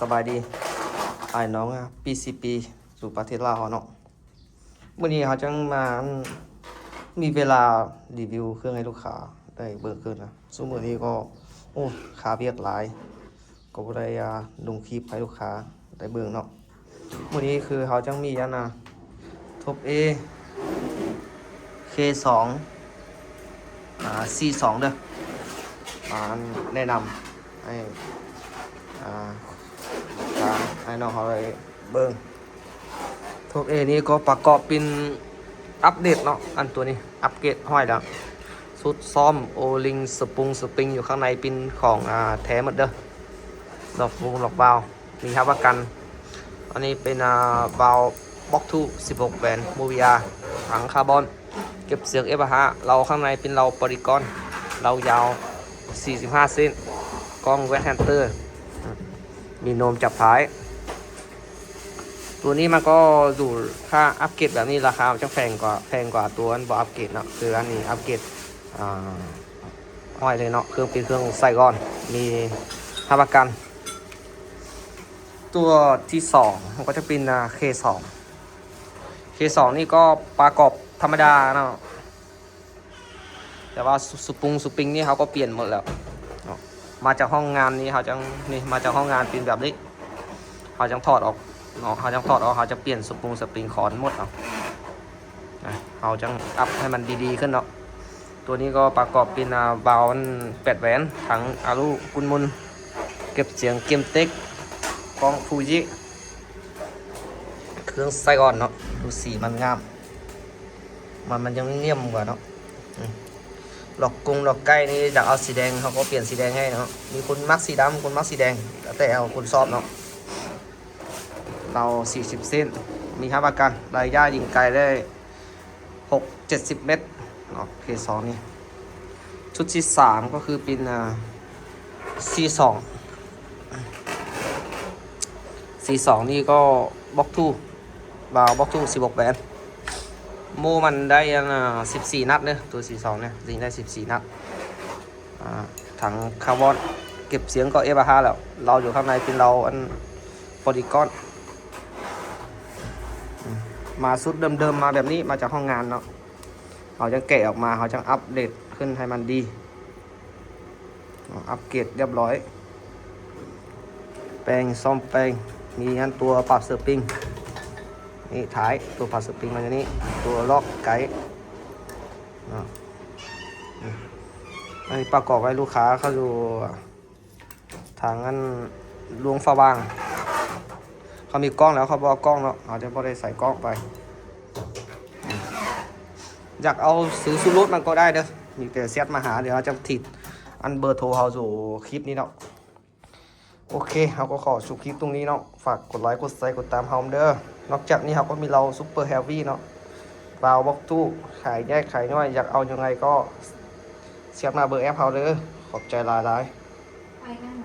ສະບາຍດີ ອ້າຍນ້ອງ ອາ ປີສີ່ປີ ຢູ່ປະເທດລາວເຮົາເນາະ. ມື້ນີ້ເຮົາຈັ່ງມາ ມີເວລາຣີວິວເຄື່ອງໃຫ້ລູກຄ້າໄດ້ເບິ່ງຄືນນະ. ຊຸມມື້ນີ້ກໍ ໂອ້ ຄາວຽກຫຼາຍ ກໍບໍ່ໄດ້ ອາ ລົງຄລິບໃຫ້ລູກຄ້າໄດ້ເບິ່ງເນາະ. ມື້ນີ້ຄືເຮົາຈັ່ງມີອັນນະ Top A K ສອງ ອາ C ສອງເດີ ອາ ແນະນຳໃຫ້ ອາ ທາງອ້າຍນ້ອງເຮົາໄດ້ເບິ່ງ. Top A ນີ້ກໍປະກອບເປັນອັບເດດເນາະ ອັນຕົວນີ້ອັບເກຣດຮ້ອຍແລ້ວ. ຊຸດຊ້ອມ O-ring ສະປຸງ ສະປຣິງ ຢູ່ຂ້າງໃນເປັນຂອງ ອາ ແທ້ໝົດເດີ. ລັອກວົງລັອກວາວ ມີຮັບປະກັນ. ອັນນີ້ເປັນ ອາ ວາວບລັອກທູ ສິບຫົກແຫວນ ໂມວີອາ ຖັງຄາບອນ ເກັບສຽງເອຟຫ້າ. ເລົາຂ້າງໃນເປັນເລົາປອລີກອນ ເລົາຍາວສີ່ສິບຫ້າເຊັນ ກ້ອງແວັດແຮນເຕີ ມີໂນມຈັບທ້າຍ. ຕົວນີ້ມັນກໍຢູ່ ຖ້າອັບເກຣດແບບນີ້ລາຄາມັນຈະແພງກວ່າ ແພງກວ່າຕົວອັນບໍ່ອັບເກຣດເນາະ. ຄືອັນນີ້ອັບເກຣດ ອາ ຮ້ອຍເລີຍເນາະ ເຄື່ອງເປັນເຄື່ອງໃຊ້ກ່ອນ ມີຮັບປະກັນ. ຕົວທີສອງມັນກໍຈະເປັນ ອາ K ສອງ K ສອງນີ້ກໍປະກອບທຳມະດາເນາະ ແຕ່ວ່າສະ ສະປຸງ ສະປຣິງນີ້ເຮົາກໍປ່ຽນໝົດແລ້ວເນາະ. ມາຈາກຫ້ອງງານນີ້ເຮົາຈັ່ງ ນີ້ ມາຈາກຫ້ອງງານເປັນແບບນີ້ ເຮົາຈັ່ງຖອດອອກເນາະ ເຮົາຈັ່ງຖອດອອກ ເຮົາຈະປ່ຽນສະປຸງ ສະປຣິງ ຄອນໝົດເນາະ. ອາ ເຮົາຈັ່ງອັບໃຫ້ມັນດີໆຂຶ້ນເນາະ. ຕົວນີ້ກໍປະກອບເປັນ ອາ ວາວອັນແປດແຫວນ ຖັງອາລຸກຸນມຸນ ເກັບສຽງເກມເຕັກ ກ້ອງຟູຈິ ເຄື່ອງໃຊ້ກ່ອນເນາະ. ດູສີມັນງາມ ມັນ ມັນຍັງນຽມກວ່າເນາະ. ອືມ ລັອກກົງລັອກໄກ່ນີ້ຢາກເອົາສີແດງ ເຮົາກໍປ່ຽນສີແດງໃຫ້ເນາະ. ມີຄົນມັກສີດຳ ຄົນມັກສີແດງ ແລ້ວແຕ່ເອົາຄົນຊອບເນາະ. ເລົາສີ່ສິບເຊັນ ມີຮັບປະກັນໄລຍະຍິງໄກໄດ້ຫົກເຈັດສິບເມັດເນາະ K ສອງນີ້. ຊຸດທີສາມກໍຄືເປັນ ອາ C ສອງ C ສອງນີ້ກໍບລັອກທູ ວາວບລັອກທູ ສິບຫົກແຫວນ ໂມມັນໄດ້ອັນ ອາ ສິບສີ່ນັດເດີ. ຕົວ C ສອງນີ້ຍິງໄດ້ສິບສີ່ນັດ. ອາ ຖັງຄາບອນ ເກັບສຽງກໍເອຟຫ້າແລ້ວ ເລົາຢູ່ຂ້າງໃນເປັນເລົາອັນປອລີກອນ. ອືມ ມາຊຸດເດີມໆ ມາແບບນີ້ ມາຈາກຫ້ອງງານເນາະ. ເຮົາຈັ່ງແກະອອກມາ ເຮົາຈັ່ງອັບເດດຂຶ້ນໃຫ້ມັນດີ. ອັບເກຣດຮຽບຮ້ອຍ ແປງ ສ້ອມແປງ ມີອັນຕົວປັບສະປຣິງ ນີ້ທ້າຍ ຕົວປັບສະປຣິງມາຢູ່ນີ້ ຕົວລັອກໄກເນາະ. ອັນນີ້ປະກອບໄວ້ລູກຄ້າເຂົາຢູ່ທາງອັນຫຼວງພະບາງ ເຂົາມີກ້ອງແລ້ວ ເຂົາບໍ່ເອົາກ້ອງເນາະ ເຮົາຈະບໍ່ໄດ້ໃສ່ກ້ອງໄປ. ຢາກເອົາຊື້ຊຸດລົດມັນກໍໄດ້ເດີ ມີແຕ່ແຊັດມາຫາ ດຽວເຮົາຈະຖິ້ມອັນເບີໂທເຮົາຢູ່ຄລິບນີ້ເນາະ. ໂອເຄ ເຮົາກໍຂໍຈົບຄລິບຕົງນີ້ເນາະ. ຝາກກົດໄລ ກົດແຊ ກົດຕາມເຮົາເດີ. ນອກຈາກນີ້ເຮົາກໍມີເລົາຊຸບເປີເຮຟວີເນາະ ວາວບລັອກທູ ຂາຍແຍກຂາຍຍ່ອຍ ຢາກເອົາຍັງໄງກໍແຊັດມາເບີແອັບເຮົາເດີ. ຂອບໃຈຫຼາຍໆ.